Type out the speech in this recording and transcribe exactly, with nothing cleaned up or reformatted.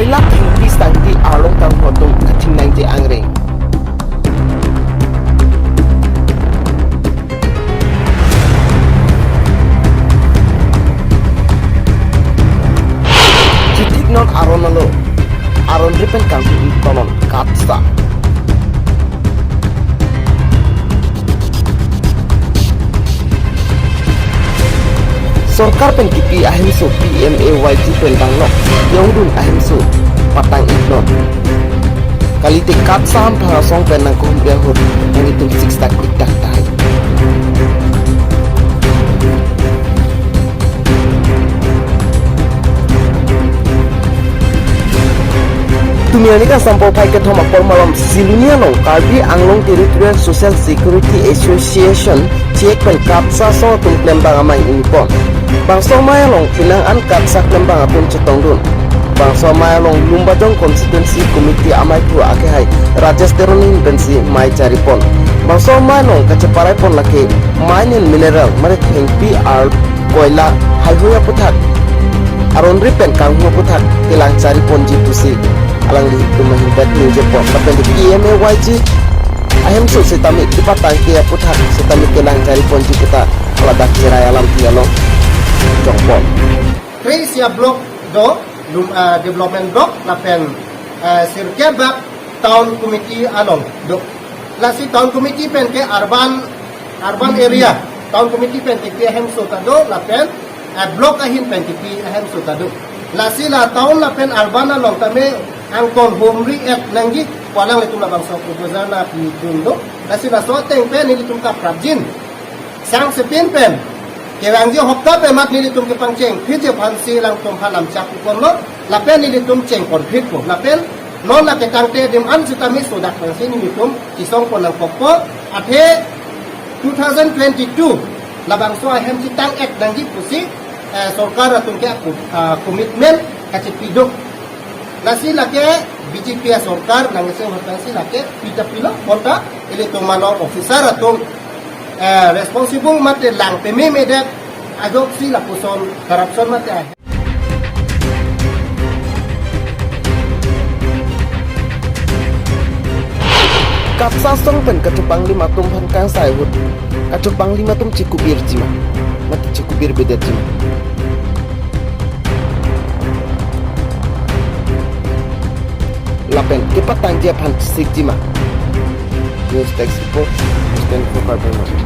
Koila thengpi sangti arlong tangho atum kathing nangji angreng. Chitik non aron alo, aron ripen kanghu tonon KATSA. Sorkar pen kipi ahemso P M A Y G pen danglok yongdun ahemso patang iknon. Kalite KATSA ampha asong pen nangkohumpi ahut nanglitum siksak ikdak tahai. Tumi arni kasampo phai kethom akol malom Siloni along Karbi Anglong Territorial Social Security Association, chek pen KATSA asong atum klembang amei ingpon. Bangso amei along penang an KATSA klembang atum chetongdun. Bangso amei along Lumbajong Constituency Committee amei phu akehai Rajesh Teron ahin pensi mei charipon. Bangso amei along kacheparai pon lake mine and mineral mane thengpi ar koila haihui aputhak, aron ripen kanghu aputhak kelang chariponji pusi alanglitum ahin bet ningjepon. Lapen P M A Y G ahemso setame kepatangke aputhak setame kelang chariponji kita ladak cherai alamthe along jongpon. Kre-isi a-block do, Lum-, ah, development block lapen, ah, sirkep bak town committee along do. Lasi town committee pen ke urban, urban area town committee pen kipi ahemso ta do lapen, ah, block ahin pen kipi ahemso ta do. Lasi la town lapen urban along tame angkon humri-et nangji pu alanglitum labangso proposal nangpidun do. Lasi laso ateng pen nelitum kaprapjin. Sangsepin pen kevangji hopta pen mat nelitum kepangchengphitji aphansi alangtum aphan lam chak ponlo, lapen nelitum chengponphitpo, lapen non lake tangte adim an sitame sodak pensi nelitum kesongpon nangkokpo, athe two thousand twenty-two labangso ahem chetang-et nangji pusi, eh, sorkar atum ke aku, ah, commitment kachepi do. Lasi lake B J P asorkar nangkeseng hotangsi lake pita pilo bonta ilitum mano officer atum, eh, responsible mate lang pememedet ajoksi lapuson corruption mate ah. KATSA asong pen kachepanglim atum aphan kangsai ahut, kachepanglim atum chekubirji ma, mate chekubir bedetji ma. Lapen kepatangji aphan sikji ma. News Desk Report, Eastern Four Karbi Anglong.